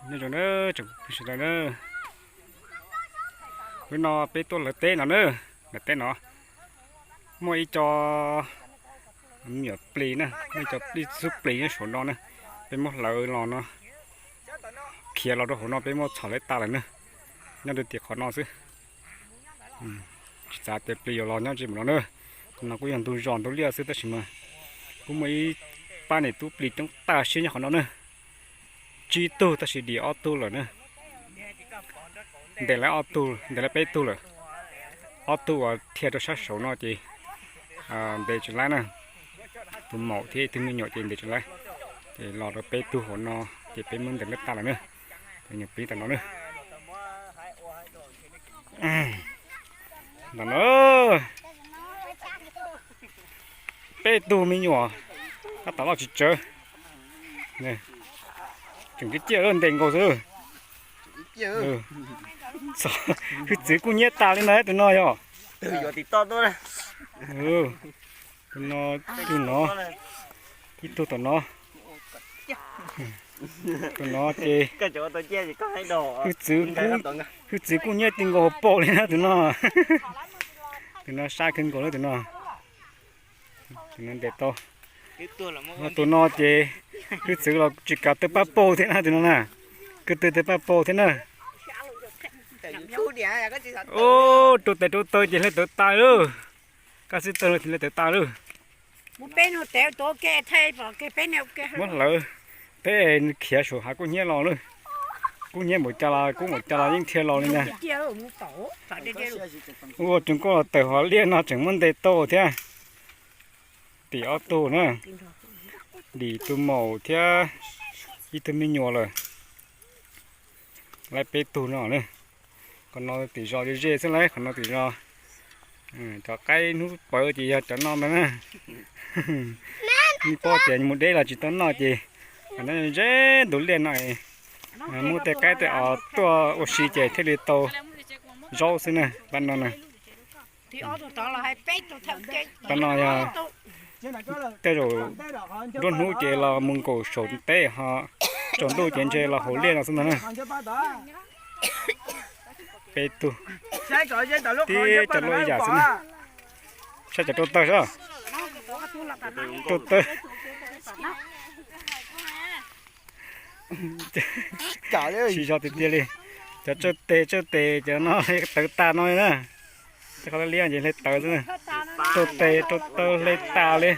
Nyob zoo na, tsoom phooj ywg sawv daws na, hnub no peb tuaj lawv teb no na, lawv teb no muaj ib co me nyuam plis na, muaj ib co plis, xub plis nyob saum no na, peb muab hlawv los no, khiav los rau hauv no peb muab txhom lawv tas lawm na, nyob rau tim qhov no xwb. Tsis xav tias plis yuav los nyob ze mus no na, no kuj yog ntug zos ntug liaj xwb tab sis mas kuj muaj ib pab niam tub plis coob tag siab nyob qhov no na. Tsib tug tab sis dim ob tug lawm na. Ntes lawv ob tug, ntes lawv peb tug lawm. Ob tug uas dhia rau sab saud no ces ntes tsis laib na. Tus maum thiab ib tug me nyuam ces ntes tsis laib, ces los rau peb tug hauv no, ces peb muab ntes lawv tas lawm na. Cov nyuam plis tam no na. Tam no peb tug me nyuam tab tom loj tsis tsawg. Tseem ciaj ciaj ntes nkaus xwb. Hwj txwv kuj nyiab tas li no tus no yog. Tus no, tus no, ib tug tom no. Tus no ces hwj txwv kuj nyiab ti nkaus hauv paus li na tus no. Tus no sab kawg nkaus na tus no. Tus no ntes tau. Tus no ces hwj txwv los tsis kav tawg paj paug thiab na tus no na. Kwv tw tawg paj paug thiab na. Ub, rau tes rau taw ces hle tawv tas lawm. Kaj xib tawg hle tawv tas lawm. Muab hlawv, peb khiav saum hav kub hnyiab los lawm. Kub hnyiab npaum cas los kub npaum cas los yeej dhia los li ntag. Ua tsoom koj los tawm hauv liaj no tseem muab ntes tau thiab. Tim ob tug na, dim tus maum thiab ib tug me nyuam lawm. Laib peb tug no na. Qhov no tim zos ze ze xwb lauj, qhov no tim zos. Cov qaib hnub pawv ces yog cov no ntag na. Ib pob ces mus deb los tsis tau noj ces, qhov no ze ntug liaj no, muab tej qaib tej os tuaj ua si ces thiaj li tau zaub xwb na, pab no na. Pab no yog tej zaum nruab hnub ces los mus nkaum saum teb ho tsaus ntuj ces ntshe los haus liaj no xwb ntag na. Peb tug, tib cov luaj ib yam xwb na. Saib cov rau taw sab, rau taw. Siv zog tiag tiag li. Cov tsawj tes tsawj tes cov no tawv tas no li na. Tej qhov liab ces hle tawv xwb na. Rau tes rau taw hle tas li.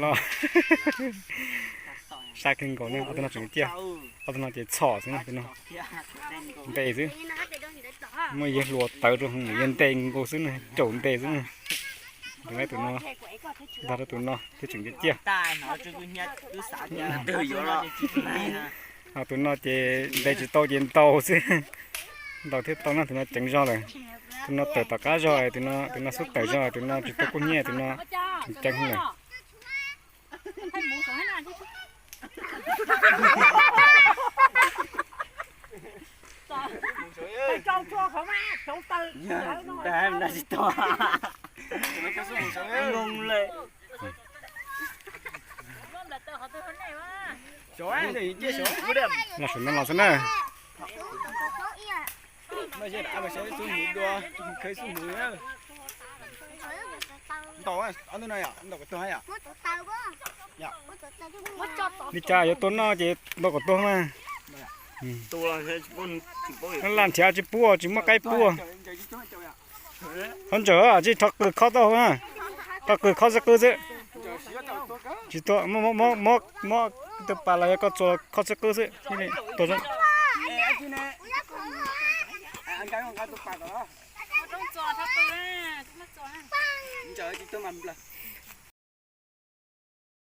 Los sab kawg nkaus na, ob tug no tseem ciaj, ob tug no ces txhom xwb na, tus no ntes xwb. Muaj yawg hluas tawv rau hauv yawg ntes nkaus xwb na, caum ntes xwb na. Tus no, ntag rau tus no thiaj tseem ciaj ciaj. Ho tus no ces ntes tsis tau ces ntaus xwb. Ntaus thiaj tau na, tus no ceev zog lawm. Tus no tawm tom qab zog, tus no xub tawm zog, tus no tsis tau kub hnyiab, tus no tseem ceev lawm. Los saum no los xwb na. Li cas yuav tau noj ces ntaus kom tuag mas. Laj nrhiav tsis pub, tsis muaj qaib pub. Qhov ntsaws tsis rho qws khob tau na. Rho qws khob xwb qwb xwb. Tsis tuag, muab tus pas los yog koj txua khob xwb qwb xwb. Tuag.